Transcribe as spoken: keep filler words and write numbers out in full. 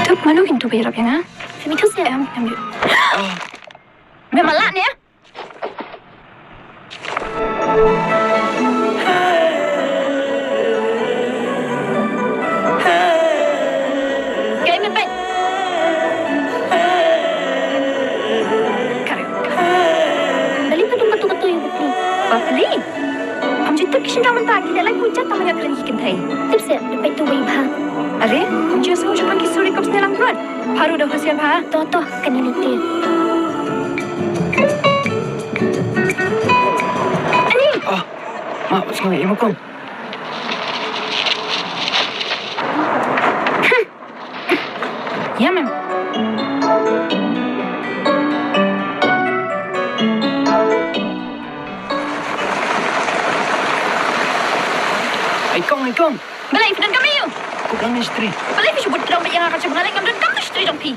Tuk mano hin tu bai rap ïa nga. Simi tu sia. Em, em. Me malah ne. Kai me peit. Kare. Balei peit katu katu ïa u bapli? Bapli? Pham ju tip ki shynrang mynta ki la lait pujat tang ban ïakren ki kynthei. Tip seh, da peit tu wei bha. Are, pham ju sngew shuh ban ki suri kop sne lang brot. Pharu da husiar bha. To to, kane lite. Ani! Ah, ma, sngew ïa ma kong. Ïa, mem. Ai kong, ai kong. Balei phi donkam ïa u? Kup lang ïa shatri. Balei phi shu bud kdong bad ïa nga ka jingmane, ngam donkam tu shatri jong phi.